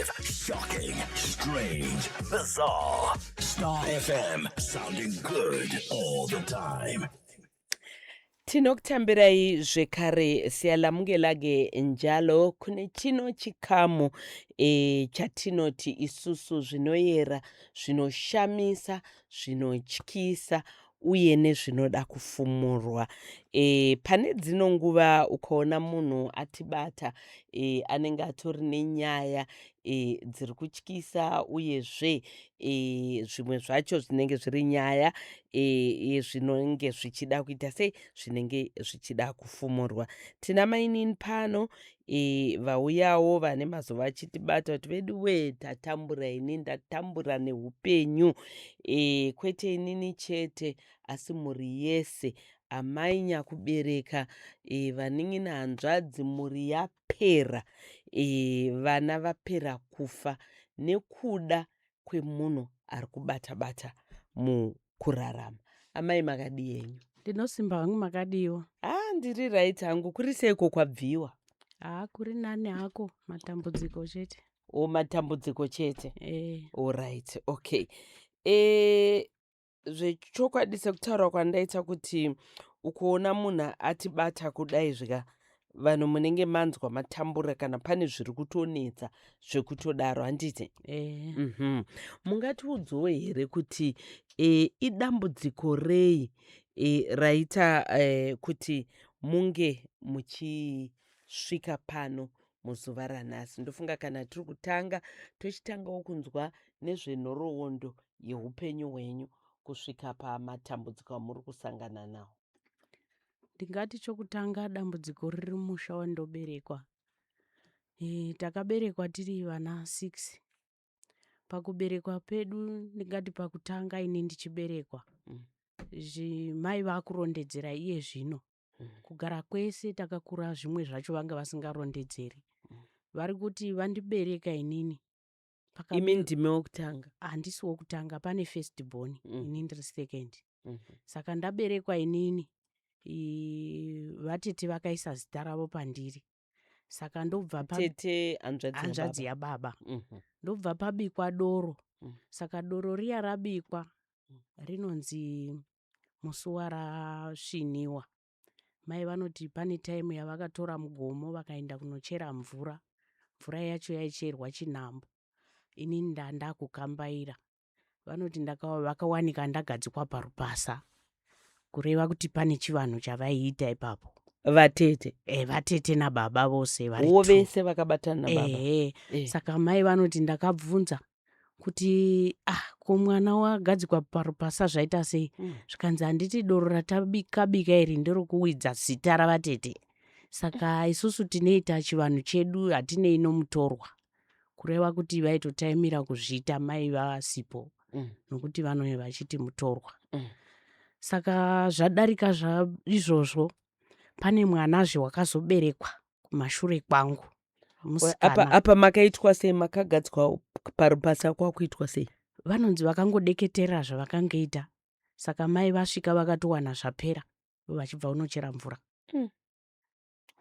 Live, shocking, strange, bizarre. Star FM, sounding good all the time. Tinokutambirai zvekare siyalamukela-ke njalo kune chino chikamu e, chatinoti isusu zvinoyera zvinoshamisa zvinotyisa uye nezvinoda kufumurwa. E, pane dzino nguva ukaona munhu atibata e, anenge atori nenyaya e, dziri kutyisa uyezve e, zvimwe zvacho zvinenge zviri nyaya e, zvinenge zvichida kuita sei zvinenge zvichida kufumurwa. Tina mainini pano e, vauyawo vane mazuva achitibata kuti veduwe tatambura ini ndatambura neupenyu e, kwete inini chete asi mhuri yese amai nyakubereka e, vanin'ina hanzvadzi mhuri yapera e, vana vapera kufa nekuda kwemunhu ari kubata bata mukurarama. Amai makadii henyu? Ndinosimba hangu makadiwa. Ah, ndiri right hangu. Kuri seiko kwabviwa? Haa kuri nani hako matambudziko chete. O matambudziko chete. Eh. Alright, okay. E, zvechokwadi sekutaura kwandaita kuti ukuona munhu atibata kudai zvika vanhu munenge manzwa matambura kana pane zviri kutonetsa zvekutodaro handiti Eh. mm -hmm. Mungatiudzowo here kuti e, idambudziko rei e, raita e, kuti munge muchisvika pano muzuva ranhasi? Ndofunga kana tiri kutanga tochitangawo kunzwa nezvenhoroondo yeupenyu hwenyu kusvika pamatambudziko amuri kusangana nawo. Ndingati chokutanga dambudziko riri mumusha wandoberekwa. E, takaberekwa tiri vana 6. Pakuberekwa pedu ndingati pakutanga ini ndichiberekwa. Mai vakurondedzera iye zvino. Kugara kwese takakura zvimwe zvacho vanga vasingarondedzeri. Vari kuti vandibereka inini. Imi ndimi wokutanga? Handisi wokutanga, pane first born. Ini ndiri second. Saka ndaberekwa inini, vatete vakaisa zita ravo pandiri. Saka ndobva Tete hanzvadzi? Hanzvadzi yababa. Ndobva pabikwa doro. Saka doro riya rabikwa rinonzi musi warasviniwa. Mai vanoti pane time yavakatora mugomo vakaenda kunochera mvura. Mvura yacho yaicherwa chinhambo. Inini ndandakukambaira. Vanoti vakawanika ndagadzikwa parupasa. Kureva kuti pane chivanhu chavaiita ipapo. Vatete? E, vatete nababa vose vari Wo two. Vese vakabatana nababa? Ehe. Eh. Saka mai vanoti ndakabvunza kuti ah, ko mwana wagadzikwa parupasa zvaita sei? Zvikanzi handiti doro ratabika iri nderokuwidza zita ravatete. Saka isusu tinoita chivanhu chedu hatinei nomutorwa. Kureva kuti vaitotaimira kuzviita mai vasipo nokuti vanove vachiti mutorwa. Saka zvadarika izvozvo pane mwanazve wakazoberekwa kumashure kwangu. Apa, Musikana. apa makaitwa sei? Makagadzwa parupasa kwakuitwa sei? Vanonzi vakangodeketera zvavakangoita. Saka mai vasvika vakatowana zvapera vachibva unochera mvura.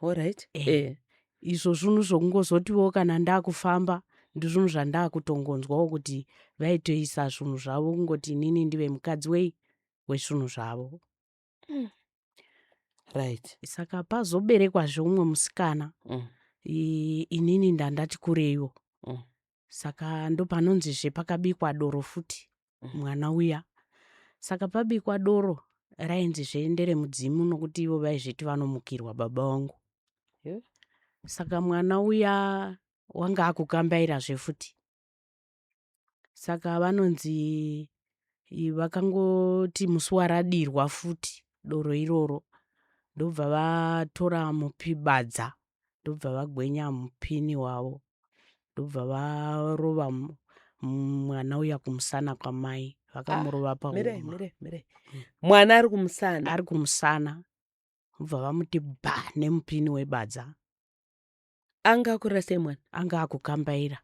Alright. Eh. Eh. Izvo zvinhu zvokungozotiwo kana ndakufamba ndizvinhu zvandakutongonzwawo kuti vaitoisa zvinhu zvavo kungoti inini ndive mukadzi wei wezvinhu zvavo. Saka pazoberekwazve umwe musikana inini ndandati kureiwo. Saka ndopanonzizve pakabikwa doro futi mwana uya. Saka pabikwa doro rainzizve nderemudzimu nokuti ivo vaizviti vanomukirwa baba vangu. Saka mwana uya wanga akukambairazve futi. Saka vanonzi vakangoti musi waradirwa futi doro iroro ndobva vatora mupibadza ndobva vagwenya mupini wavo ndobva varova mwana uya kumusana kwamai vakamurova Mirai, pahuma. mirai, mirai. Mwana ari kumusana? Ari kumusana ndobva vamuti bha nemupini webadza. Anga akura sei mwana? Anga akukambaira.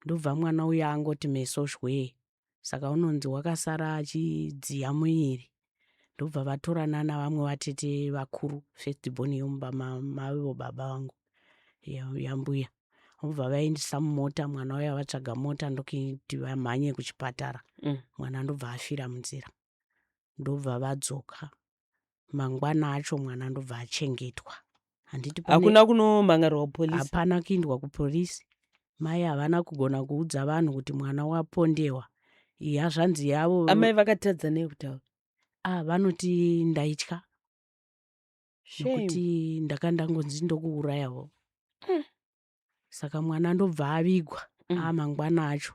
Ndobva mwana uya angoti meso shwee. Saka unonzi wakasara achidziya muviri ndobva vatorana navamwe vatete vakuru first born yomumba mavo baba vangu yambuya. Vobva vaendesa mumota mwana uya vatsvaga mota ndokuti vamhanye kuchipatara. Mwana ndobva afira munzira. Ndobva vadzoka. Mangwana acho mwana ndobva achengetwa. Handiti pane Hakuna kunomhangarwa kupolisi? Hapana kuindwa kupolisi. Mai havana kugona kuudza vanhu kuti mwana wapondewa. Iyi hazvanzi yavo. Amai vakatadza nei kutaura? Ah, vanoti ndaitya. Shame. Nokuti ndaka ndangonzi ndokuurayawo. Saka mwana ndobva avigwa. Amangwana acho.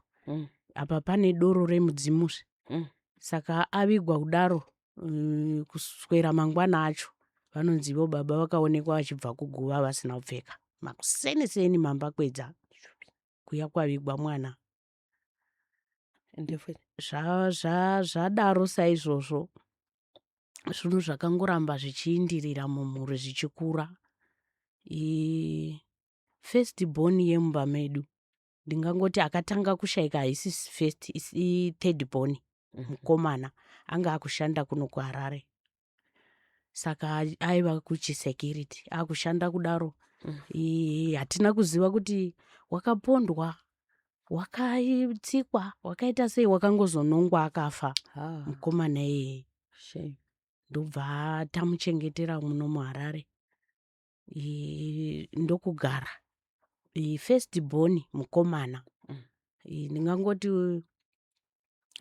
Apa pane doro remudzimuzve. Saka avigwa kudaro, kuswera mangwana acho vanonzi ivo baba vakaonekwa vachibva kuguva vasina kupfeka. Makuseni-seni mambakwedza kuya kwavigwa mwana. Ende futi. Zvadaro saizvozvo zvinhu zvakangoramba zvichiindirira mumhuri zvichikura. First born yemumba medu ndingangoti akatanga kushaika haisi first, ithird born. Mukomana anga akushanda kuno kuHarare, saka aiva kuchisecurity akushanda kudaro. Hatina kuziva kuti wakapondwa, wakatsikwa, wakaita sei, wakangozonongwa akafa. Ah, mukomana iyeye shame. Ndobva tamuchengetera muno muHarare, ndokugara. First born mukomana, ndingangoti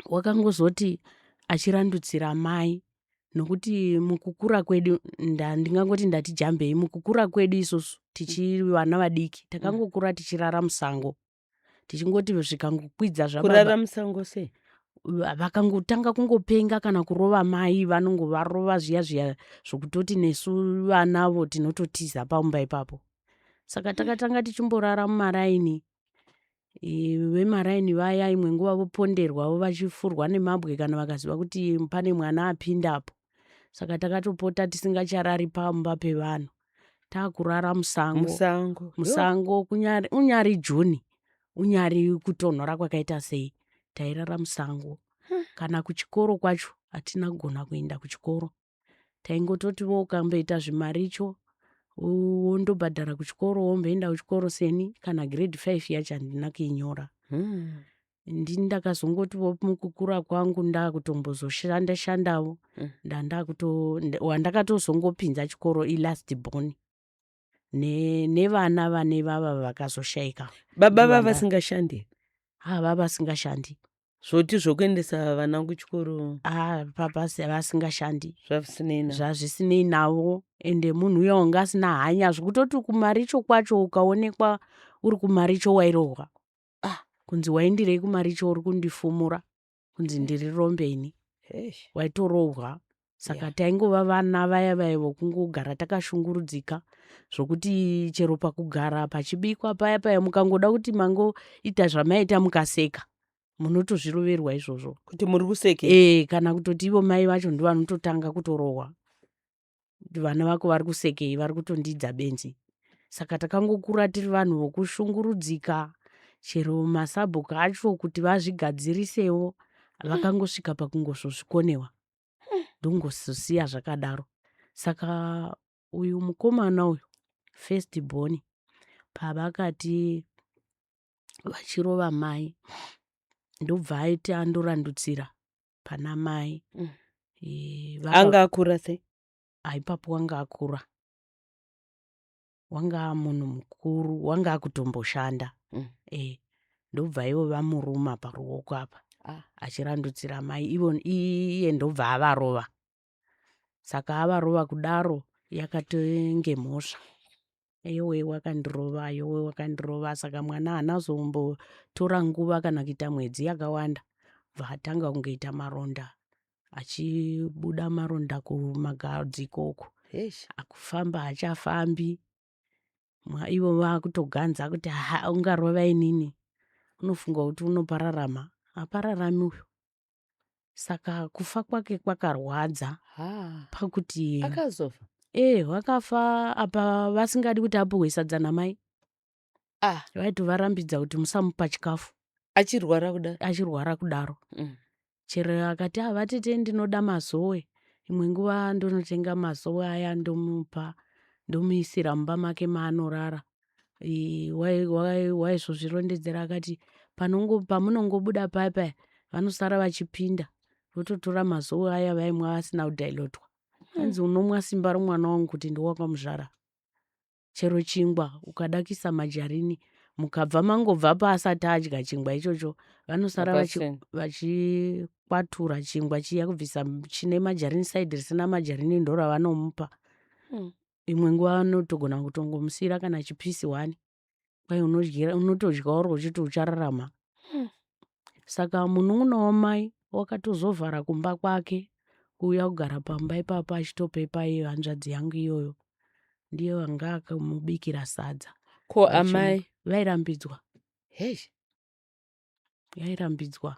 wakangozoti achirandutsira mai, nokuti mukukura kwedu ndingangoti ndati jambei mukukura kwedu isusu tichiri vana vadiki takangokura tichirara musango, tichingoti zvikangokwidza zvababa. Kurara musango sei? Vakangotanga kungopenga kana kurova mai, vanongovarova zviya zviya zvokutoti nesu vanavo tinototiza pamumba ipapo. Saka takatanga tichimborara mumaraini, vemaraini vaya imwe nguva voponderwawo vachifurwa nemabwe kana vakaziva kuti pane mwana apindapo. Saka takatopota tisingacharari pamba pevanhu, taakurara musango. Musango. Yo. Musango unyari June, unyari kutonhora kwakaita sei, tairara musango. Kana kuchikoro kwacho hatina kugona kuenda kuchikoro. Taingototiwo ukamboita zvimaricho wondobhadhara kuchikoro, womboenda kuchikoro. Seni kana grade 5 yacho handina kuinyora. Ndini ndakazongotiwo mukukura kwangu ndakutombozoshanda shandawo. Wandakatozongopinza chikoro ilast born nevana vane vava vakazoshaika. Baba vavasingashandi? Hava vasingashandi. Zvoti zvokuendesa vana kuchikoro? Ah, papa vasingashandi. Zvazvisinei navo. Zvazvisinei navo, ende munhu uya wanga asina hanya zvekutoti kumaricho kwacho ukaonekwa uri kumaricho wairohwa. Ah. Kunzi waindirei kumaricho, uri kundifumura kunzi ndiri rombeni. Eish. Waitorohwa. Saka taingova vana vaya vaya vokungogara takashungurudzika, zvokuti chero pakugara pachibikwa paya paya mukangoda kuti mangoita zvamaita mukaseka, munotozviroverwa izvozvo. Kuti muri kuseke? E, kana kutoti ivo mai vacho ndo vanototanga kutorohwa kuti vana vako vari kusekei, vari kutondidza benzi. Saka takangokura tiri vanhu vokushungurudzika. Chero masabhuku acho kuti vazvigadzirisewo vakangosvika pakungozozvikonewa, ndongozosiya zvakadaro. Saka uyu mukomana uyu first born, pavakati vachirova mai, ndobva aiti andorandutsira pana mai. Anga akura sei? Aipapo wanga akura, wanga munhu mukuru, wanga akutomboshanda. Ndobva ivo vamuruma paruoko apa. Achirandutsira mai ivo, iye ndobva avarova. Saka avarova kudaro yakatenge mhosva, yowe wakandirova, yowe wakandirova. Saka mwana haana zombotora nguva kana kuita mwedzi yakawanda, bva atanga kungoita maronda, achibuda maronda kumagadziko uku. Eish. Akufamba haachafambi. Ivo vakutoganza kuti ha, ungarova inini, unofunga kuti unopararama? Hapararami uyu. Saka kufa kwake kwakarwadza. Ha. Pakuti Akazofa? E, wakafa apa vasingadi kuti apuhwe sadza namai. Vaitovarambidza kuti musamupa chikafu. Achirwara kudaro? Achirwara kudaro. Chero akati avatete ndinoda mazowe, imwe nguva ndonotenga mazowe aya, ndomupa, ndomuisira mumba make maanorara. Waizozvirondedzera akati pamunongobuda paya paya vanosara vachipinda vototora mazowe aya vaimwa asina kudhailotwa. Hanzi unomwa simba romwana wangu kuti ndiwakamuzvara. Chero chingwa ukada kuisa majarini mukabva mangobva paasati adya chingwa ichocho vanosara vachikwatura chingwa chiya kubvisa chine majarini side risina majarini ndoravanomupa. Imwe nguva vanotogona kutongomusiyira kana chipisi one. Kwai unotodya uri uchiti uchararama. Saka munun'una wamai wakatozovhara kumba kwake kuuya kugara pamba ipapo achitopepa iyo hanzvadzi yangu iyoyo. Ndiye wanga akamubikira sadza. Ko amai? Vairambidzwa. Hey. Vairambidzwa.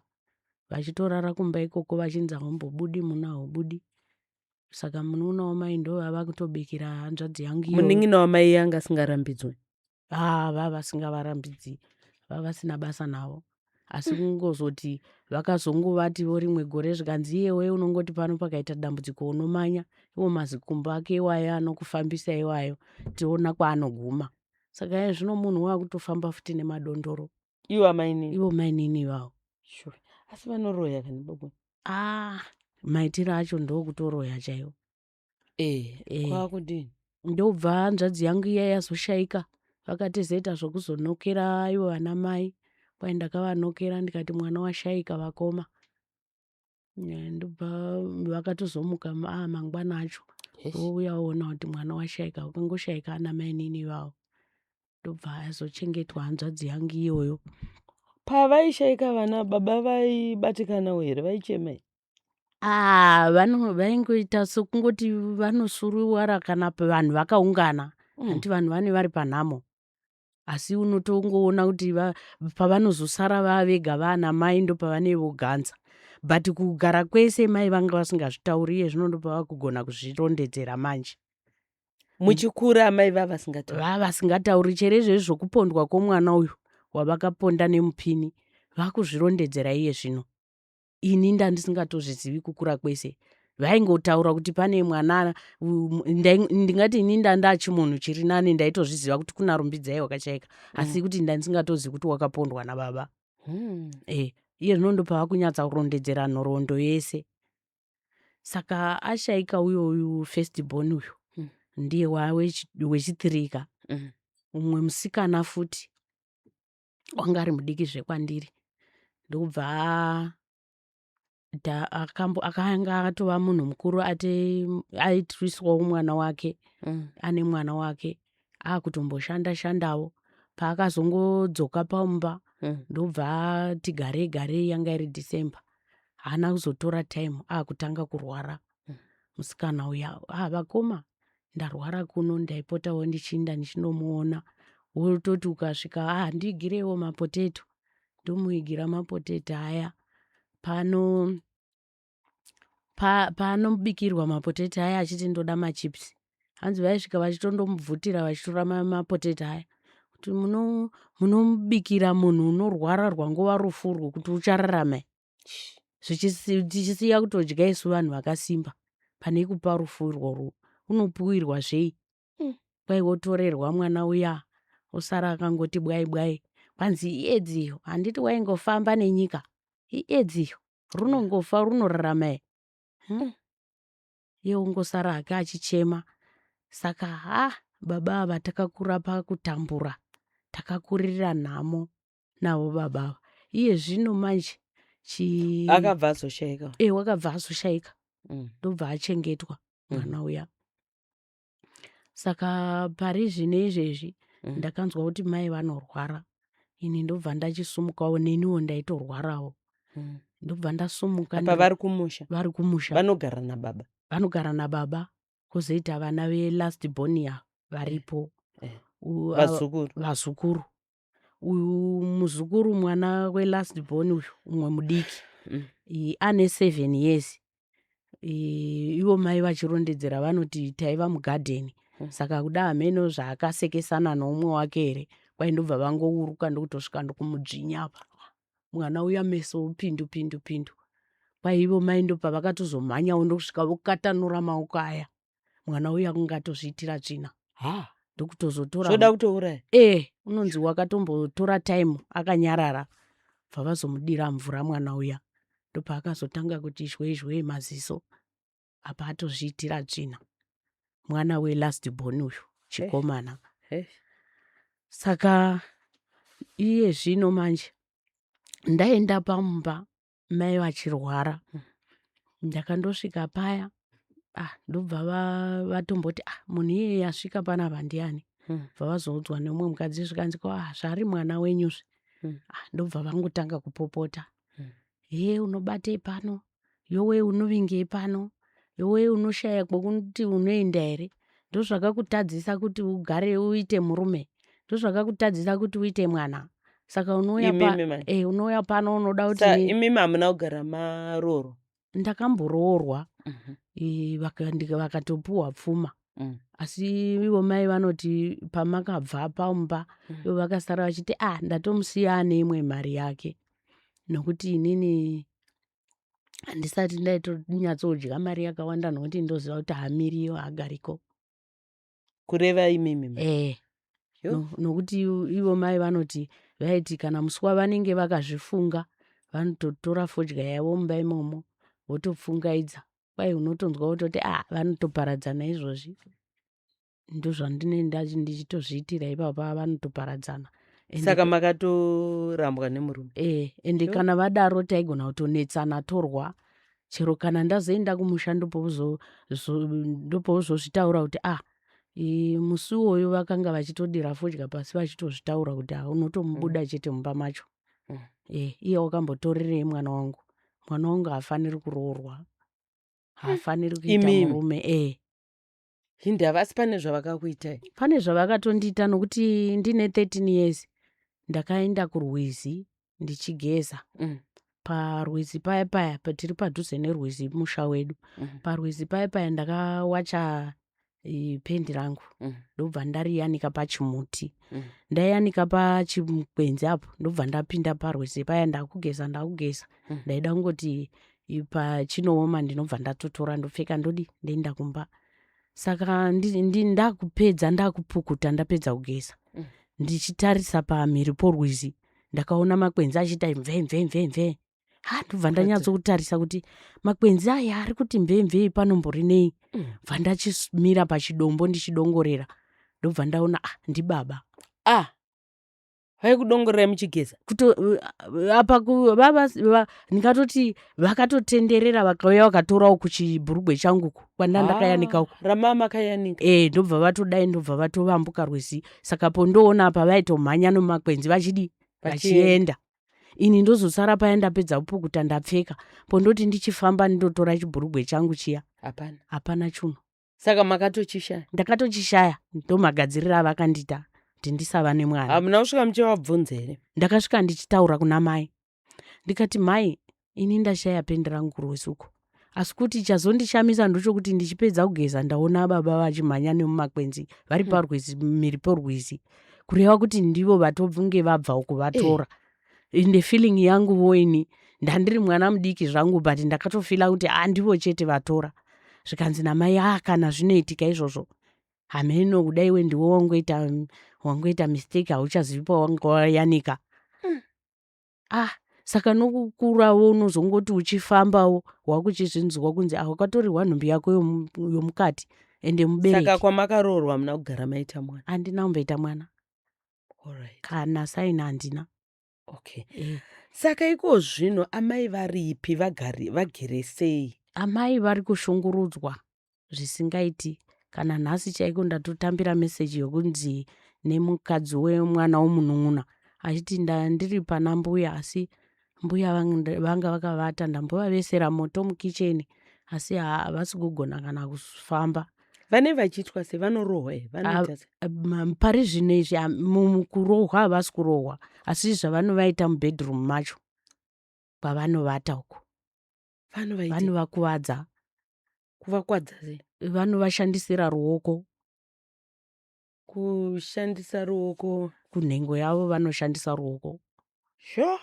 Vachitorara kumba ikoko vachinzi haumbobudi muno haubudi. Saka munun'una wamai ndo vava kutobikira hanzvadzi yangu iyoyo. Munin'ina wamai anga asingarambidzwe? Ah, vava vasingavarambidzi. Vava vasina basa navo. Asi kungozoti vakazongovatiwo rimwe gore zvikanzi iyewe unongoti pano pakaita dambudziko unomanya iwo mazikumbo ake iwayo anokufambisa iwayo tiona kwaanoguma. Saka iye zvino munhu wakutofamba futi nemadondoro. Iwo amainini? Ivo mainini ivavo. Sure. Asi vanoroya kani baba? Ah, maitiro acho ndokutoroya chaiwo. Kwakudini? Ndobva hanzvadzi yangu iya yazoshaika vakatizoita zvokuzonokera ivo vana mai. Kwai ndakavanokera ndikati mwana washaika vakoma. Ndobva vakatozomuka mangwana acho. Vouya voona kuti mwana washaika, wakangoshaika ana mainini ivavo. Ndobva azochengetwa hanzvadzi yangu iyoyo. Pavaishaika vana baba vaibatikanawo here, vaichema here? Ah, vaingoita sekungoti vanosuruwara kana vanhu vakaungana. Hanti vanhu vane vari panhamo. Asi unotongoona kuti pavanozosara vavega vana mai ndopavane voganza. But kugara kwese mai vanga vasingazvitauri iye zvino ndopavakugona kuzvirondedzera manje. Muchikura amai vava vasingatauri? Vava vasingatauri chero izvezvi zvokupondwa kwomwana uyu wavakaponda nemupini vakuzvirondedzera iye zvino. Ini ndandisingatozvizivi kukura kwese. Vaingotaura kuti pane mwana, ndingati ini ndandachimunhu chiri nani ndaitozviziva kuti kuna Rumbidzai wakashaika. Asi kuti ndandisingatozivi kuti wakapondwa nababa. Iye zvino ndopava kunyatsa kurondedzera nhoroondo yese. Saka ashaika uyo uyu first born uyu. Ndiye wechithree. Umwe musikana futi wanga ari mudiki zvekwandiri. Ndobva akanga atova munhu mukuru aitwiswawo mwana wake. Ane mwana wake akutomboshanda shandawo. Paakazongodzoka pamba ndobva ati garei garei yanga iri December. Haana kuzotora time akutanga kurwara. Musikana uya, vakoma ndarwara kuno ndaipotawo ndichiinda ndichinomuona. Wototi ukasvika ndiigireiwo mapoteto. Ndomuigira mapoteto aya. Paanobikirwa mapoteto aya achiti ndoda machips. Hanzi vaisvika vachitondomubvutira vachitora mapoteto aya. Kuti munomubikira munhu unorwara rwangova rufu urwu kuti uchararama. Tichisiya kutodya isu vanhu vakasimba pane kupa rufu irworwo. Unopuwirwa zvei? Kwai wotorerwa mwana uya osara akangoti bwai bwai. Kwanzi iedzi iyo handiti waingofamba nenyika. Iedzi iyo runongofa runorarama here? Iye ongosara hake achichema. Saka baba ava takakura pakutambura. Takakurira nhamo navo baba ava. Iye zvino manje akabva azoshaika. Wakabva azoshaika. Ndobva achengetwa mwana uya. Saka pari zvino izvezvi ndakanzwa kuti mai vanorwara. Ini ndobva ndachisumukawo neniwo ndaitorwarawo. Ndobva ndasumuka. Apa vari kumusha. Vari kumusha. Vanogara nababa. Vanogara nababa. Kwozoita vana velast born varipo. Vazukuru. Vazukuru. Uyu muzukuru mwana welast born uyu umwe mudiki. Ane 7 years. Ivo mai vachirondedzera vanoti taiva mugadheni. Saka kuda hameno zvaakasekesana noumwe wake here. Kwai ndobva vangouruka ndokutosvika ndokumudzvinya apa. Mwana uya meso pindu pindu pindu. Kwai ivo mai ndobva vakatozomhanyawo ndokusvika vokatanura maoko aya. Mwana uya kunge atozviitira tsvina. Ndokutozotora Zvoda kutouraya. E, unonzi wakatombotora time akanyarara, bva vazomudira mvura mwana uya, ndopaakazotanga kuti zhwei zhwei maziso, apa atozviitira tsvina. Mwana welast born uyu chikomana. Saka iye zvino manje ndaenda pamumba mai vachirwara, ndakandosvika paya, ah, ndobva vatomboti, ah, munhu iyeye asvika panapa ndiani? Bva vazoudzwa nemumwe mukadzi, zvikanzi, ko, ah, zvari mwana wenyuzve. Ah, ndobva vangotanga kupopota. He, unobatei pano? Yowe, unovingei pano? Yowe, unoshaya kwokuti unoenda here? Ndozvakakutadzisa kuti ugare uite murume, ndozvakakutadzisa kuti uite mwana, saka unouya pa, Imimi manje. Eh, unouya pano unoda kuti Sa imimi hamuna kugara marooro? Ndakamboroorwa, vakatopuhwa pfuma, asi ivo mai vanoti pamakabva pamba, ivo vakasara vachiti, ah, ndatomusiya ane imwe mari yake, nokuti inini handisati ndaitonyatsodya mari yakawanda, nokuti ndoziva kuti haamiriyo, haagariko. Kureva imimi manje? Eh. Yo. Nokuti ivo mai vanoti vaiti kana musi wavanenge vakazvifunga, vanototora fodya yavo mumba imomo votopfungaidza. Kwai unotonzwa kutoti, ah, vanotoparadzana izvozvi, ndozvandine ndichitozviitira ipapa, vanotoparadzana. Saka makatorambwa nemurume? Eh, ende Sure. kana vadaro taigona kutonetsana, torwa chero. Kana ndazoenda kumusha, ndopouzozvitaura kuti, ah, musi iwoyo vakanga vachitodira fodya pasi, vachitozvitaura kuti, ah, unotomubuda chete mumba macho. E, iye wakambotorerei mwana wangu? Mwana wangu haafaniri kuroorwa, haafaniri kuita Imimi? murume, e. Hindava? Asi pane zvavakakuitai? Pane zvavakatondiita, nokuti ndine 13 years ndakaenda kurwizi ndichigeza. Parwizi paya paya, tiri padhuze nerwizi musha wedu, parwizi paya paya ndakawacha pendi rangu, ndobva ndariyanika pachimuti. Ndayanika pachikwenzi apo, ndobva ndapinda parwizi paya, ndakugeza, ndakugeza. Ndaida kungoti pachinooma ndinobva ndatotora, ndopfeka, ndodi ndoenda kumba. Saka ndakupedza, ndakupukuta, ndapedza kugeza, ndichitarisa pamhiri porwizi, ndakaona makwenzi achiita mve mve mve mve. Ha, ndobva ndanyatsokutarisa kuti makwenzi aya ari kuti mve mve panombori nei. Bva ndachimira pachidombo ndichidongorera, ndobva ndaona, ah, ndibaba. Ah, vaikudongorerai muchigeza? Kuto apa ndingatoti vakatotenderera, vakauya vakatorawo kuchibhurugwe changu kwanda ndakayanika uku. Ah, ramaa makayanika? E, ndobva vatodai, ndobva vatovambuka rwizi. Saka pondoona apa vaitomhanya nomakwenzi vachidi vachienda, ini ndozosara paya. Ndapedza kupukuta, ndapfeka, pondoti ndichifamba ndindotora chibhurugwe changu chiya, Hapana. Hapana chunhu. Saka makatochishaya? Ndakatochishaya. Ndomagadziriro avakandiita kuti ndisava nemwana. Hamuna kusvika muchivabvunza here? Ndakasvika ndichitaura kuna mai, ndikati, mai, ini ndashaya pendi rangu kurwizi uko, asi kuti chazondishamisa ndechokuti ndichipedza kugeza ndaona baba vachimhanya nemumakwenzi vari parwizi, mhiri porwizi, kureva kuti ndivo vatobvunge vabva uku vatora. Ende feeling yanguwo, ini ndandiri mwana mudiki zvangu, but ndakatofeela kuti, ah, ndivo chete vatora. Zvikanzi namai, ah, kana zvinoitika izvozvo, hameno kudai iwe ndiwe wangoita mistake, hauchazivi pawanga wayanika. Ah, saka nokukurawo unozongoti uchifambawo wakuchizvinzwa kunzi, ah, wakatorerwa nhumbi yako yomukati, ende mubereki. Saka kwamakaroorwa hamuna kugara maita mwana? Handina kumboita mwana. Alright. Kana saini handina. Okay. Eh. Saka iko zvino amai varipi? Vagere sei? Amai vari kushungurudzwa zvisingaiti. Kana nhasi chaiko ndatotambira meseji yokunzi nemukadzi wemwana womunun'una achiti, ndandiri pana mbuya, asi mbuya vanga vakavata, ndambovavesera moto mukicheni, asi havasi kugona kana kufamba. Vane vachiitwa sei? Vanorohwa here? Vanoita sei? Pari zvino izvi, mukurohwa havasi kurohwa, asi zvavanovaita mubedroom macho kwavanovata uko, Vanovaita vanovakuvadza. Kuvakwadza sei? Vanovashandisira ruoko. Kushandisa ruoko? Kunhengo yavo vanoshandisa ruoko. Sure.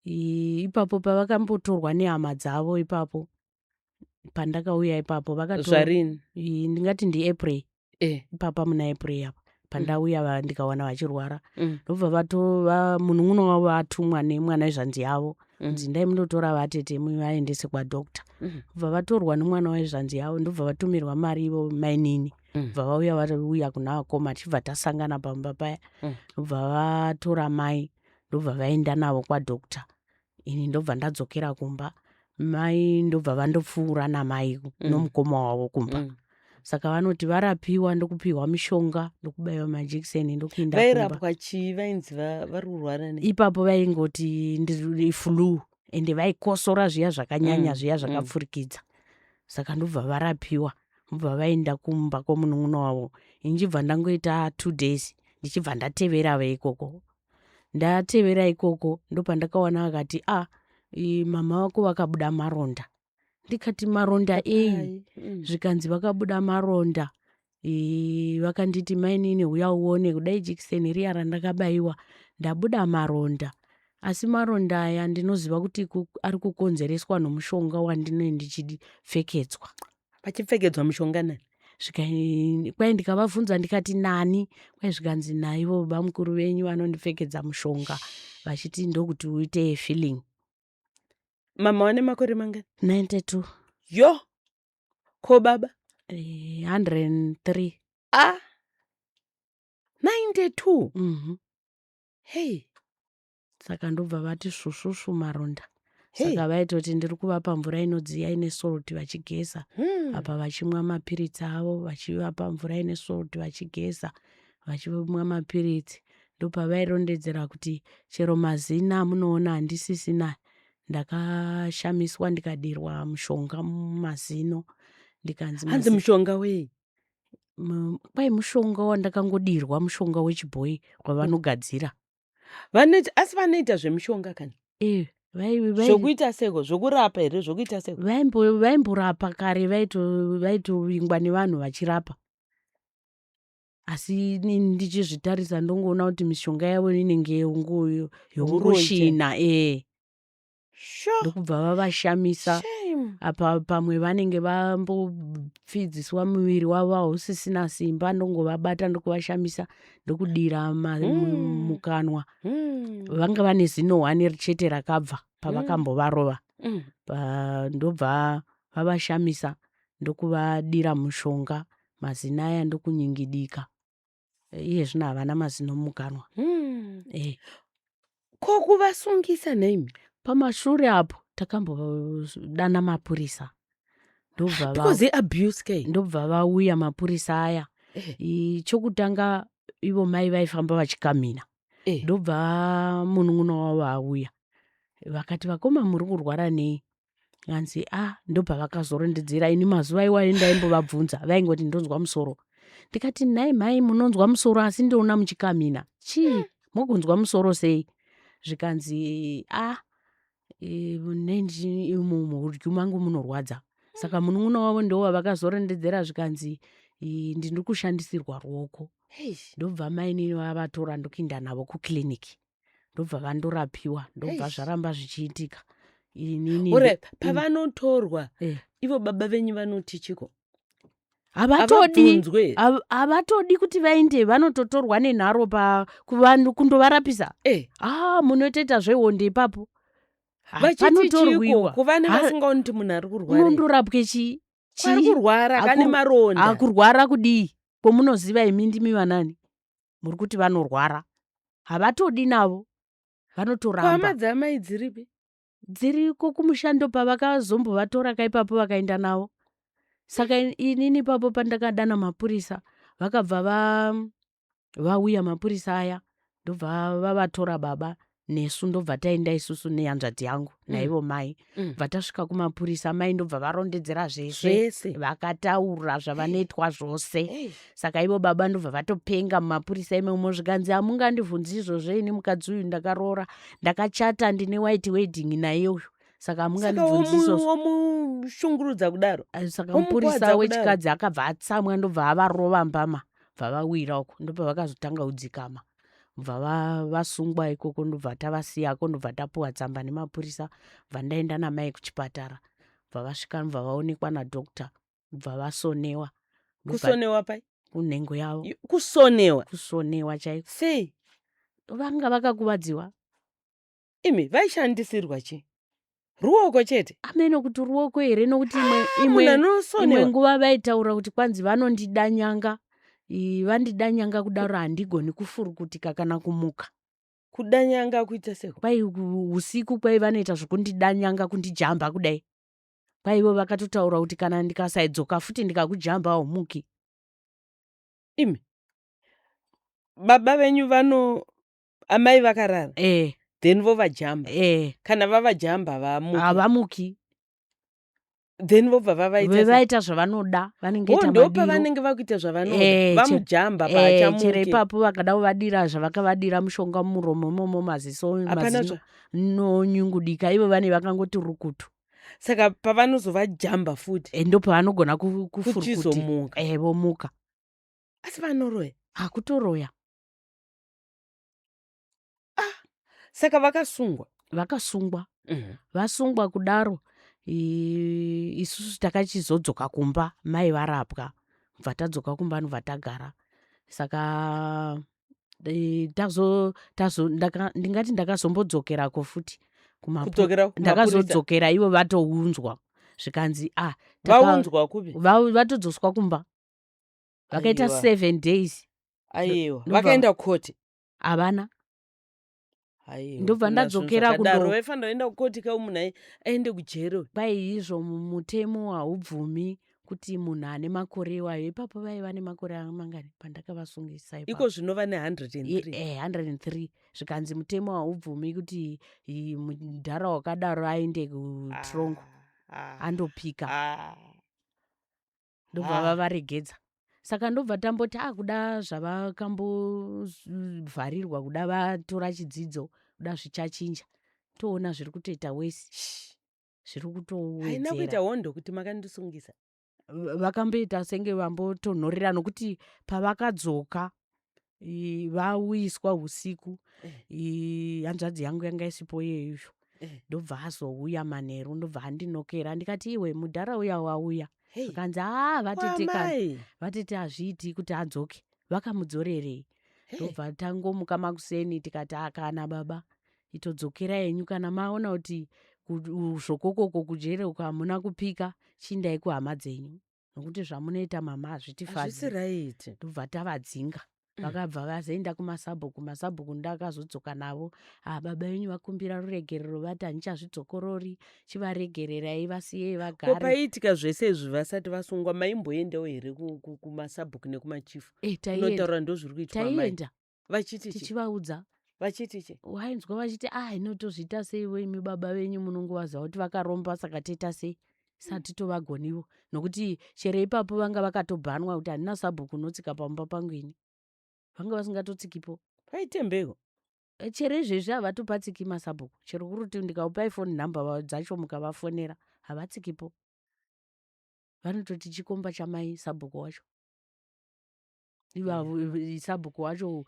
Ipapo pavakambotorwa nehama dzavo, ipapo pandakauya ipapo Zvarini? Ndingati ndiApril. E. Ipapa muna April apa. Pandauya ndikawana vachirwara, ndobva vatova munun'una wavo atumwa nemwana wezvanzi yavo kunzi, "Ndai mundotora vatete muvaendese kwadoctor." Bva vatorwa nemwana wezvanzi yavo, ndobva vatumirwa mari ivo mainini. Bva vauya, vauya kuna vakoma, tichibva tasangana pamba paya. Ndobva vatora mai, ndobva vaenda navo kwadoctor. Ini ndobva ndadzokera kumba, mai ndobva vandopfuura namai nomukoma wavo kumba. Saka vanoti varapiwa, ndokupiwa mishonga, ndokubayiwa majekiseni, ndokuinda kumba. Vairapwa chii? Vainzi vari kurwara nei? Ipapo vaingoti ndiri flu, ende vaikosora zviya zvakanyanya, zviya zvakapfurikidza. Saka ndobva varapiwa, ndobva vaenda kumba kwomunun'una wavo. Inchibva ndangoita 2 days, ndichibva ndatevera veikoko. Ndatevera ikoko, ndopandakaona vakati, "A, mama vako vakabuda maronda." Ndikati, "Maronda ei?" Ai. Zvikanzi vakabuda maronda. Vakanditi, "Mainini, uya uone kudai jekiseni riya randakabayiwa, ndabuda maronda, asi maronda aya ndinoziva kuti ari kukonzereswa nomushonga wandinenge ndichipfekedzwa." Vachipfekedzwa mushonga nani? Kwai ndikavabvunza, ndikati, "Nani?" Kwai zvikanzi, "Naivo bamukuru venyu vanondipfekedza mushonga vachiti ndokuti uite feeling." Mama vane makore mangani? 92. Yo, ko baba? 103. A, 92? Mm. Hei. Saka ndobva vati svusvusvu maronda. Hei. Saka vaitoti ndiri kuvapa mvura inodziya ine salt vachigeza, apa vachimwa mapiritsi avo, vachivapa mvura ine salt vachigeza, vachimwa mapiritsi. Ndopavairondedzera kuti chero mazino amunoona handisisina, ndakashamiswa ndikadirwa mushonga mumazino, ndikanzi Hanzi mushonga wei? Kwai mushonga wandakangodirwa, mushonga wechibhoyi wavanogadzira. Vanoita, asi vanoita zvemishonga kani? E. Zvokuita seko zvokurapa here? Zvokuita seko? Vaimborapa kare, vaitovingwa nevanhu vachirapa, asi ini ndichizvitarisa ndongoona kuti mishonga yavo inenge yongoshina e. Ndokubva vavashamisa. Shame. Apa pamwe vanenge vambopfidziswa, muviri wavo hausisina simba, ndongovabata, ndokuvashamisa, ndokudira mukanwa. Vanga vane zino hwani chete rakabva pavakambovarova. Ndobva vavashamisa, ndokuvadira mushonga, mazino aya ndokunyingidika. Iye zvino havana mazino mukanwa. E. Ko kuvasungisa nhaimi? Pamashure apo takambodana mapurisa, ndobva Because iabuse ke. Ndobva vauya mapurisa aya. Chokutanga ivo mai vaifamba vachikamhina. Ndobva munun'una wavo auya, vakati, "Vakoma, muri kurwara nei?" Anzi a, ndobva vakazorondedzera. Ini mazuva iwayo ndaimbovabvunza, vaingoti, "Ndonzwa musoro." Ndikati, "Nhai mhai, munonzwa musoro asi ndoona muchikamhina, chii? Mukunzwa musoro sei?" Zvikanzi, "A, muhudyu mangu munorwadza." Saka munun'una wavo ndo wavakazorondedzera, zvikanzi, "Ndiri kushandisirwa ruoko." Ndobva mainini vavatora, ndokuinda navo kukliniki, ndobva vandorapiwa, ndobva zvaramba zvichiitika. Inini Ore pavanotorwa, ivo baba venyu vanoti chiko? Havatodi. Havabvunzwe here? Havatodi kuti vaende, vanototorwa nenharo pa kuvanhu kundovarapisa. Ah, munotoita zvehonde ipapo. Ha, Vachiti chiko? panotorwiwa. Kuvane vasingaoni kuti munhu ari kurwara. Unondorapwe chii? Ari Chii? kurwara kane maronda. Akurwara kudii kwomunoziva imi? Ndimi vanani muri kuti vanorwara? Havatodi navo, vanotoramba. Hama dzamai dziripi? Dziriko kumushando, pavakazombovatora kaipapo vakaenda navo. Saka inini ipapo pandakadana mapurisa, vakabva vauya mapurisa aya, ndobva vavatora baba nesu, ndobva taenda isusu nehanzvadzi yangu naivo mai. Bva tasvika kumapurisa, mai ndobva varondedzera zvese. Zvese. Vakataura zvavanoitwa zvose. Hey. Saka ivo baba ndobva vatopenga mumapurisa imomo, zvikanzi, "Hamungandibvunzi izvozvo, ini mukadzi uyu ndakaroora, ndakachata, ndine white wedding naye uyu, saka Saka hamungandibvunzi izvozvo." womushungurudza kudaro? Ah, saka Womukwadza mupurisa kudaro. wechikadzi akabva atsamwa, ndobva avarova mbama, bva vawira uko, ndobva vakazotanga kudzikama, bva vasungwa ikoko, ndobva tavasiyako, ndobva tapuwa tsamba nemapurisa, bva ndaenda namai kuchipatara, bva vasvika, bva vaonekwa nadoctor, bva vasonewa. Kusonewa pai? Kunhengo yavo. Kusonewa? Kusonewa chaiko. Sei? Vanga vakakuvadziwa. Imi, vaishandisirwa chii? Ruoko chete? Ameno kuti ruoko here, nokuti imwe Ah, imwe munhu imwe anosonewa. nguva vaitaura kuti kwanzi vanondidanyanga, vandidanyanga kudaro handigoni kufurukutika kana kumuka. Kudanyanga kuita seko? Kwai usiku kwai vanoita zvokundidanyanga, kundijamba kudai. Kwaivo vakatotaura kuti kana ndikasaidzoka futi ndikakujamba haumuki. Imi, baba venyu vano amai vakarara? Eh. Then vovajamba? Eh. Kana vavajamba havamuki? Havamuki. Then vobva vavaita sei? Vaita zvavanoda, vanenge Oh, ita ndo madiro. pavanenge vakuita zvavanoda? Eh, Vamujamba chero paachamuki. ipapo vakada kuvadira zvavakavadira, mushonga mumuromo imomo, maziso, Hapana. mazino nonyungudika, ivo vane vakangoti rukutu. Saka pavanozovajamba futi? Ndo pavanogona kufurukutika. Kuchizomuka. Vomuka. Asi vanoroya. Hakutoroya. Saka vakasungwa? Vakasungwa. Vasungwa kudaro, isusu takachizodzoka kumba mai varapwa, bva tadzoka kumba, ndobva tagara. Saka tazo tazo ndingati ndakazombodzokerako futi Kudzokera kumapurisa? Ndakazodzokera ivo vatounzwa, zvikanzi ah, Vaunzwa kupi? Vatodzoswa kumba, vakaita Aiwa. 7 days. Aiwa. Vakaenda Vakaenda kukoti? Havana. Aiwa, Ndobva kuna zvinhu ndadzokera zvakadaro. Vaifanira kuenda kukoti ka, munhu aende kujeri. Kwai izvo mutemo haubvumi kuti munhu ane makore iwayo. Ipapo vaiva nemakore mangani pandakavasungisa ipapo? Iko zvinova ne103. 103. Zvikanzi mutemo haubvumi kuti mudhara wakadaro aende kutrongo andopika. Ndobva vavaregedza. Saka ndobva tamboti akuda zvavakambovharirwa, kuda vatora chidzidzo, kuda zvichachinja. Toona zviri kutoita wesi, zviri Haina kutowedzera. kuita hondo kuti makandisungisa? Vakamboita senge vambotonhorera, nokuti pavakadzoka vauyiswa usiku, hanzvadzi yangu yanga isipo iyeyo. Ndobva azouya manheru, ndobva andinokera. Ndikati, "Iwe, mudhara uya wauya." Hey. Zvikanzi, "Aa, vatete kana Wamai. vatete hazviiti kuti adzoke, vakamudzorerei?" Ndobva tangomuka makuseni tikati, "Akana baba, itodzokera henyu. Kana maona kuti zvokokoko kujere uko hamuna kupika, chiindai kuhama dzenyu, nokuti zvamunoita mama Hazvisi hazvitifadzi." right. Ndobva tavadzinga. Vakabva vazoenda kumasabhuku. Masabhuku ndakazodzoka navo. "Ah, baba venyu vakumbira ruregerero, vati handichazvidzokorori, chivaregererai, vasiyei Ko vagare." paiitika zvese izvi vasati vasungwa, maimboendawo here kumasabhuku nekumachifu Taienda. kunotaura ndo zviri kuitwa mai? Taienda. Vachiti chi? Tichivaudza. Vachiti chi? Wainzwa vachiti, "Ah, inotozviita seivo imi? Baba venyu munongovaziva kuti vakaromba, saka toita sei? Sati tovagonivo." Nokuti chero ipapo vanga vakatobhanwa kuti handina sabhuku unotsika pamba pangu ini. Vanga vasingatotsikipo. Vaitembeko? Chero izvezvi havatopatsiki masabhuku. Chero kuri kuti ndikaupai phone number dzacho mukavafonera, havatsikipo. Vanototi chikomba chamai sabhuku wacho. Ivavo sabhuku wacho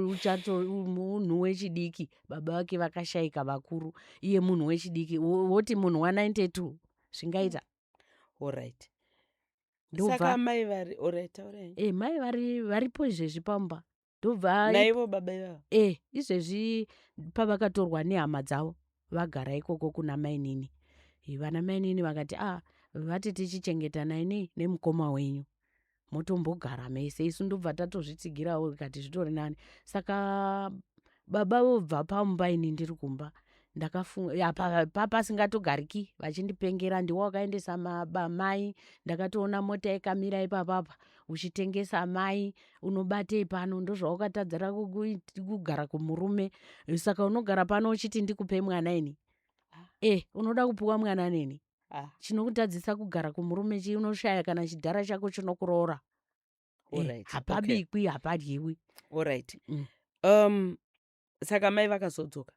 uchato munhu wechidiki, baba vake vakashayika vakuru, iye munhu wechidiki. Woti munhu wa92 zvingaita? Alright. Ndobva Saka mai vari, alright, taurai. Mai vari varipo izvezvi pamba. Ndobva Naivo baba ivavo? Izvezvi pavakatorwa nehama dzavo, vagara ikoko kuna mainini. Vana mainini vakati, "A, vati tichichengetanai nei nemukoma wenyu, motombogara mese." Isu ndobva tatozvitsigirawo, ikati zvitori nani. Saka baba vobva pamba, ini ndiri kumba, ndakafunga pasingatogariki, vachindipengera, "Ndiwo wakaendesa mai. Ndakatoona mota yakamira ipapapa uchitengesa mai. Unobatei pano? Ndozvawakatadzira kugara kumurume, saka unogara pano uchiti ndikupe mwana ini? Unoda kupiwa mwana neni? Chinokutadzisa kugara kumurume chi? Unoshaya kana chidhara chako chinokuroora." Hapabikwi, hapadyiwi. Alright. Saka mai vakazodzoka?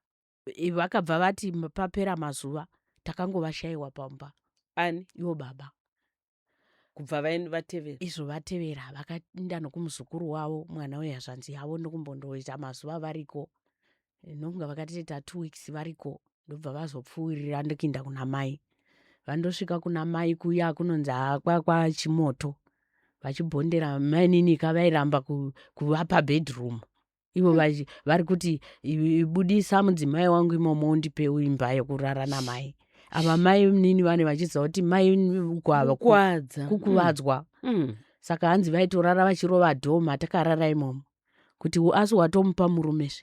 Vakabva vati papera mazuva takangovashayiwa pamba. Ani? Ivo baba. Kubva vatevera? Izvo vatevera, vakaenda nokumuzukuru wavo, mwana wehazvanzi yavo, ndokumbondoita mazuva variko. Nokunga vakatoita 2 weeks variko, ndobva vazopfuurira ndokuenda kuna mai. Vandosvika kuna mai kuya kunonzi kwachimoto. Vachibhondera mainini ka vairamba kuvapa bedroom. Ivo vari kuti budisa mudzimai wangu imomo undipe imba yekurara namai. Ava mai nini vane vachiziva kuti mai uko ava Kukwadza. Kukuvadzwa. Saka hanzi vaitorara vachirova dhoma takarara imomo. Kuti asi watomupa murumezve.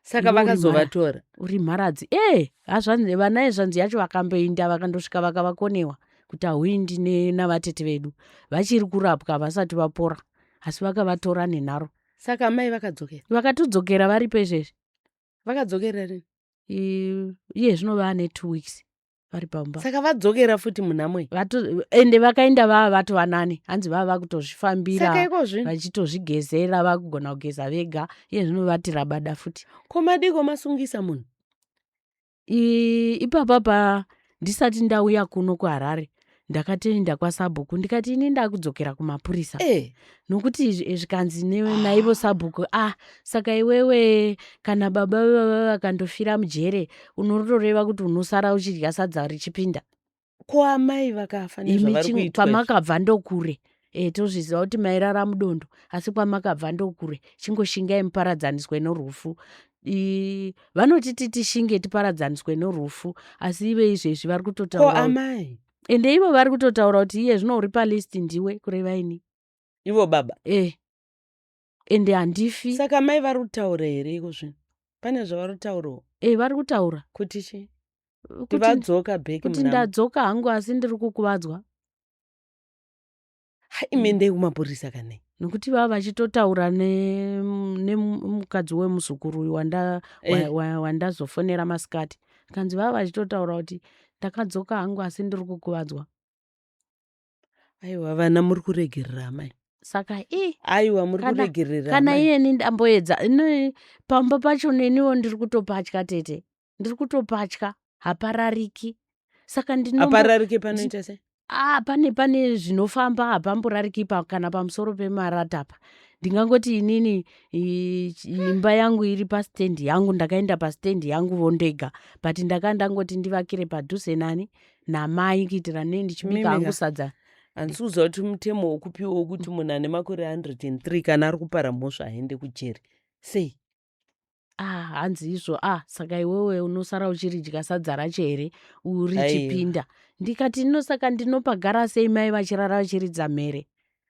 Saka Iwe uri vakazovatora? Uri mharadzi e hazvanzi vana ezvanzi yacho vakamboinda vakandosvika vakavakonewa kuti hauindi navatete vedu. Vachiri kurapwa, vasati vapora, asi vakavatora nenharo. Saka mai vakadzokera? Vakatodzokera, varipo izvezvi. Vakadzokera rini? Iye zvino vaane 2 weeks vari pamba. Saka vadzokera futi munhamo iyi? Ende vakaenda vava vatova nani, hanzi vava vakutozvifambira. Saka iko zvino? Vachitozvigezera, vakugona kugeza vega. Iye zvino vati rabada futi. Ko madiko masungisa munhu? Ipapa pa ndisati ndauya kuno kuHarare, ndakatoenda kwasabhuku ndikati ini ndakudzokera kumapurisa. Nokuti zvikanzi naivo sabhuku, ah, saka iwewe kana baba vava vakandofira mujere, unotoreva kuti unosara uchidya sadza richipinda. Ko amai vakafa Imi nezvavari kuitwa izvi? Kwamakabva ndokure. Tozviziva kuti mairara mudondo, asi kwamakabva ndokure. Chingoshingai muparadzaniswe norufu. Vanotiti tishinge tiparadzaniswe norufu, asi ive izvezvi vari Ko kutotaura amai? Ende ivo vari kutotaura kuti iye zvino uri palist ndiwe, kureva ini. Ivo baba? E, ende handifi. Saka mai vari kutaura here iko zvino? Pane zvavari kutaurawo? E, vari kutaura. Kuti chii? Kuti Kuti vadzoka back kuti munhamo? Ndadzoka hangu, asi ndiri kukuvadzwa. Ha, imi endei kumapurisa kanei. Nokuti vava vachitotaura nemukadzi wemuzukuru uyu wandazofonera masikati, kanzi vava vachitotaura kuti ndakadzoka hangu, asi ndiri kukuvadzwa. Aiwa, vana muri kuregerera amai. Saka i Aiwa, muri kuregerera kana amai. Iyeni ndamboedza pamba pacho neniwo ndiri kutopatya, tete, ndiri kutopatya, haparariki. Saka ndinombo Hapararike panoita sei? Ah, pane zvinofamba, hapamborariki kana pamusoro pemarata apa. Ndingangoti inini imba yangu iri pastendi yangu, ndakaenda pastendi yangu vondega, but ndaka ndangoti ndivakire padhuze nani namai kuitira nei ndichibika Mimi hangu ka. sadza. Handisi kuziva kuti mutemo wokupiwa wokuti munhu ane makore 103 kana ari kupara mhosva aende kujeri sei? Ah, hanzi izvo, ah, saka iwewe unosara uchiridya sadza racho here urichipinda? Ndikati ino saka ndinopagara sei mai vachirara vachiridza mhere?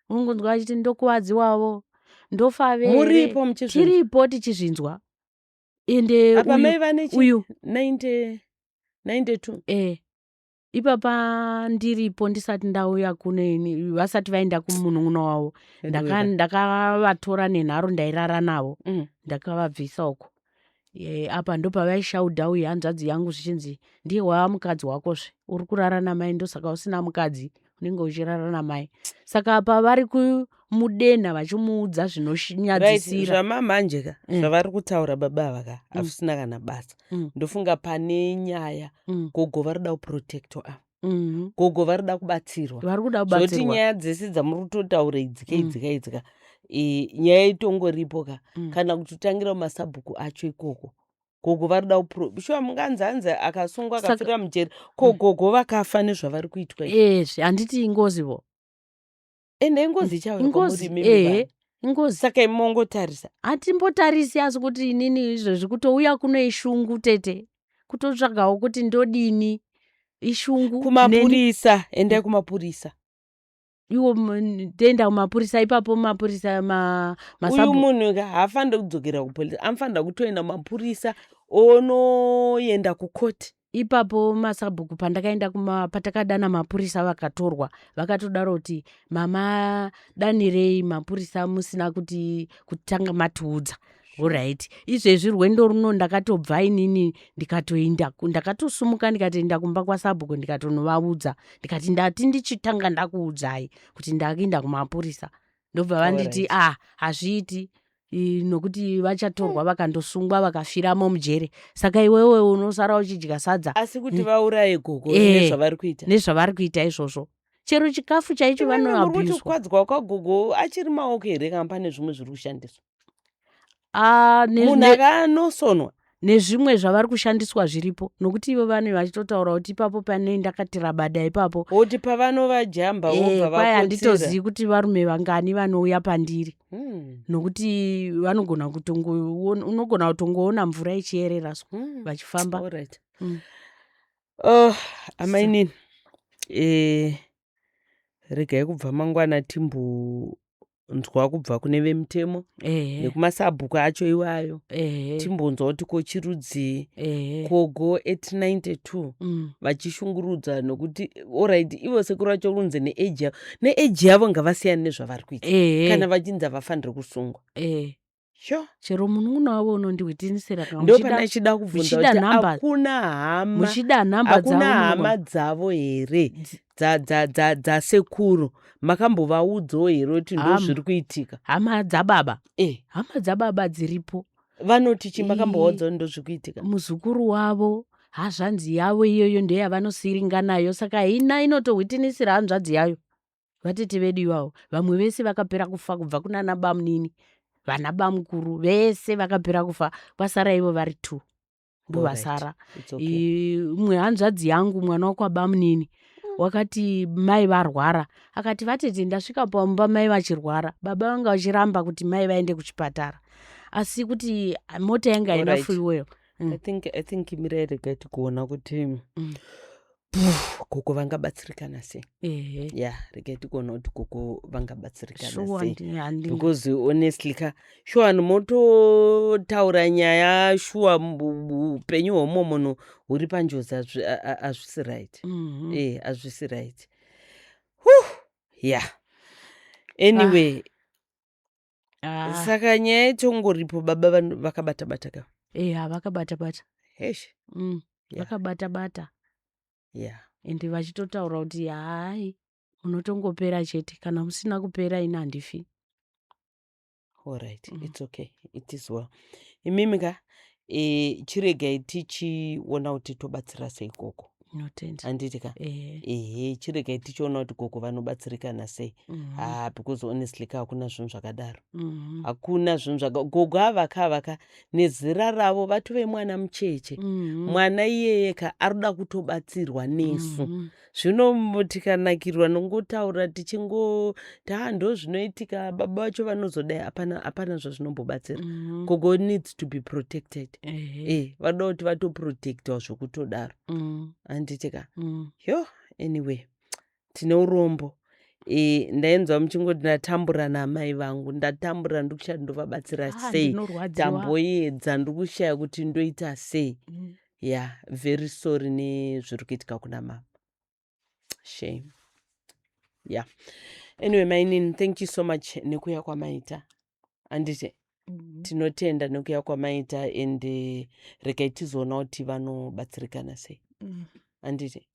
Unongonzwa vachiti ndokuvadziwavo, ndofa vere. Muripo muchizvinzwa? Tiripo tichizvinzwa. Ende Apa mai vane chi uyu 90 92. E, ipapa ndiripo ndisati ndauya kuno ini, vasati vaenda kumunun'una wavo, ndakavatora nenharo, ndairara navo. Ndakavabvisa uko. Apa ndopavaishaudha uyu hanzvadzi yangu, zvichinzi ndiye wava mukadzi wakozve, uri kurara namai, ndosaka usina mukadzi, unenge uchirara namai. Saka apa vari kumudenha vachimuudza Right, zvinonyadzisira. Zvamamanje ka, zvavari kutaura baba ava ka, hazvisina kana basa. Ndofunga pane nyaya, gogo vari kuda kuprotectwa ava. Gogo vari kuda kubatsirwa. Vari kuda Zvoti kubatsirwa. nyaya dzese dzamuri kutotaura idzika, idzika, idzika, nyaya itongoripo ka. Kana kutotangira mumasabhuku acho ikoko, gogo vari kuda shuwa munganzi hanzi akasungwa akafira mujeri, ko gogo vakafa nezvavari kuitwa izvi? Ezve handiti ingozivo? Ende ingozi ichauya Ingozi. kwamuri imimi Ehe. vanhu. Ingozi. Saka imongotarisa. Hatimbotarisi, asi kuti inini izvezvi kutouya kuno ishungu, tete, kutotsvagawo kuti ndodini, ishungu. Kumapurisa, endai kumapurisa. Iwo toenda kumapurisa, ipapo mapurisa Uyu masabu munhu ka haafaniri kudzokera kupolisi, anofanira kutoenda kumapurisa onoenda kukoti. Ipapo masabhuku pandakaenda patakadana mapurisa vakatorwa, vakatodaro kuti mama danirei mapurisa musina kuti kutanga matiudza. Alright, izvezvi rwendo runo ndakatobva inini ndikatoenda ndakatosumuka ndikatoenda kumba kwasabhuku, ndikatonovaudza, ndikati ndati ndichitanga ndakuudzai kuti ndakuenda kumapurisa. Ndobva vanditi, ah, hazviiti, nokuti vachatorwa vakandosungwa vakafiramo mujere, saka iwewe unosara uchidya sadza. Asi kuti vauraye gogo nezvavari kuita? Nezvavari kuita izvozvo, chero chikafu chaicho Imimi muri kuti vanoabhuswa. kukwadzwa kwagogo achiri maoko here, kana pane zvimwe zviri kushandiswa? Ah, Munhu akanosonwa. Nezvimwe zvavari kushandiswa zviripo, nokuti ivo vane vachitotaura kuti ipapo pane ndakati rabada ipapo. Woti pavanovajamba wobva Kwai vakotsira. Handitozivi kuti varume vangani vanouya pandiri, nokuti vanogona kutongoona, unogona kutongoona mvura ichiyerera so vachifamba. Alright. Oh, Oh, amainini, regai kubva mangwana timbonzwa kubva kune vemutemo nekumasabhuku acho iwayo, timbonzwa kuti ko chirudzii, gogo at 92 vachishungurudza. Nokuti alright, ivo sekuru vacho kunze neage yavo, neage yavo, ngavasiyane nezvavari kuita. Kana vachinzi havafaniri kusungwa. Sure. Chero munun'una wavo unondihwitinisira kana Ndo pana chida kubvunza muchida kuti nhamba- hakuna hama, muchida nhamba hakuna dzavo hama dzavo here dzasekuru? Makambovaudzawo here kuti ndo Hama. zviri kuitika? Hama dzababa? Hama dzababa dziripo. Vanoti chii? Makambovaudzawo ndo zviri kuitika? Muzukuru wavo, hazvanzi yavo iyoyo ndeyavanosiringa nayo, saka hina inotohwitinisira hanzvadzi yayo. Vatete vedu ivavo, vamwe vese vakapera kufa, kubva kunana bamunini, vana bamukuru vese vakapera kufa, kwasara ivo vari two ndovasara. It's okay. Imwe hanzvadzi yangu, mwana wokwabamunini, wakati mai varwara, akati, "Vatete, ndasvika pamba mai vachirwara, baba vanga vachiramba kuti mai vaende kuchipatara, asi kuti mota yanga haina fuel." I think mirai, regai tikuona kuti gogo vangabatsirikana sei. Ya, regai tikuona kuti gogo vangabatsirikana sei. Because honestly ka, sure, vanhu mototaura nyaya, shuwa, upenyu hwomumwe munhu huri panjodzi, hazvisi right. Hazvisi right. Ya, anyway. Saka nyaya itongoripo, baba vanhu vakabata bata ka? Eya, vakabata bata. Hesh. Vakabata bata. Ende vachitotaura kuti hai, munotongopera chete, kana musina kupera ini handifi. Alright. It's okay, it is well. Imimi ka, chiregai tichiona kuti tobatsira sei gogo. Inotenda. Handiti ka? Ehe. Ehe, chiregai tichiona kuti gogo vanobatsirikana sei. Ah, because honestly ka, hakuna zvinhu zvakadaro. Hakuna zvinhu zvaka, gogo avaka avaka nezera ravo vatove mwana mucheche. Mwana iyeye ka ari kuda kutobatsirwa nesu. Zvino tikanakirwa nongotaura tichingoti ha, ndo zvinoitika, baba vacho vanozodai, hapana, hapana zvazvinombobatsira. Gogo needs to be protected. Vanoda kuti vatoprotectwa zvokutodaro. Handiti ka? Yo, anyway, tine urombo. Ndainzwa muchingoti ndatambura naamai vangu, ndatambura, ndikushaya ndovabatsira Ah, sei. Ndinorwadziwa. Tamboedza, ndikushaya kuti ndoita sei. Yeah, very sorry nezviri kuitika kuna mama, shame. Yeah, anyway, mainini, thank you so much nekuuya kwamaita, handiti? Tinotenda nekuuya kwamaita, and regai tizoona kuti vanobatsirikana sei. Handiti?